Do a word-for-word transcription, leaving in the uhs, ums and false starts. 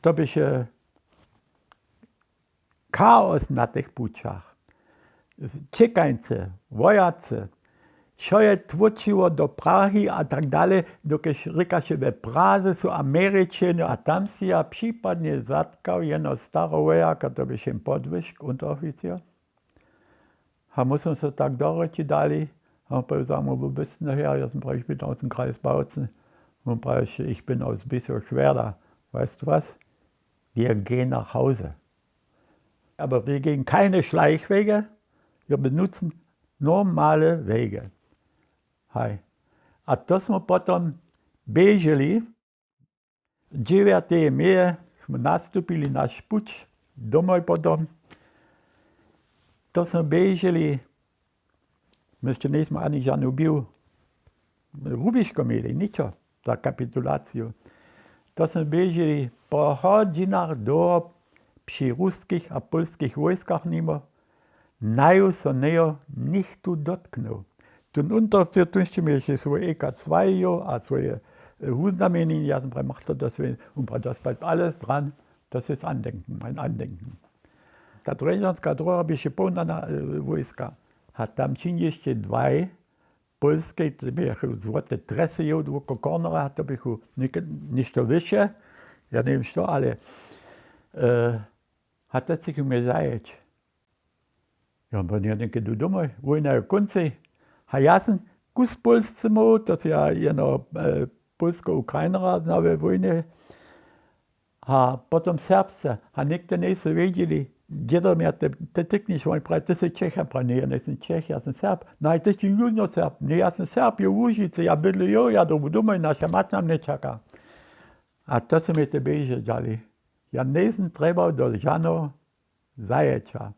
To běše chaos na tych pućach. Ćěkańce, wojacy, wšo je tłóčiło do Prahi a tak dalej, dokelž rěkaše, we Praze su Američeny a tam si ja připadnje zatkał jeno starowojarka, to běše podwyžk, Unteroffizier. A my smy so tak do rěči dali. A on praji za mną, wo běš ty her? Ja sym prajił, ich bin aus dem Kreis Bautzen. Wón prajił, ich bin aus Bischofswerda. Weißt du was? Wir gehen nach Hause. Aber wir gehen keine Schleichwege, wir benutzen normale Wege. Haj. A to smy potom běželi. Dźewjateje meje smy nastupili naš puć domoj potom. To smy běželi, my sće njejsmy ani žanu bił rubiško měli, ničo, za kapitulaciju. To smy běželi po hodźinach dołho při ruskich a pólskich wójskach nimo, naju so njejo nichtó dotknył. Tón Unteroffizier, tón sće měł hišće swój E K zwei jo a swoje wuznamjenjenje, ja sym prajił, mach to do swój, wón prajił, das bleibt alles dran, das ist Andenken, mein Andenken. Ta Drježdźanska droha běše połna wójska. A tam činišće dwaj pólskej, te běchu złote dresy jěł woko kornera, to běchu něšto wyše, ja njewěm što, ale a te chcěchu mje zajeć. Ja, bo ja někdy jdu domoj, wójna je kóncej. A ja sym kus pólsce móhł, to sym ja jeno pólsko-ukrajnera znał we wójnje. A potom serbsce, a někde njejsu wědźeli, dźědo mje te tykniš, wón praji, ty sy Čech? Ja praji, ně, ja njejsym Čech, ja sym Serb. No a ty sy jóžno Serb? Ně, ja sym Serb, jo, Łužicy, ja bydlu, jo, ja dobu domoj, naša mać na mnje čaka. A to su mje te běže dali. Ja njejsym trjebał do žanoho zajěća.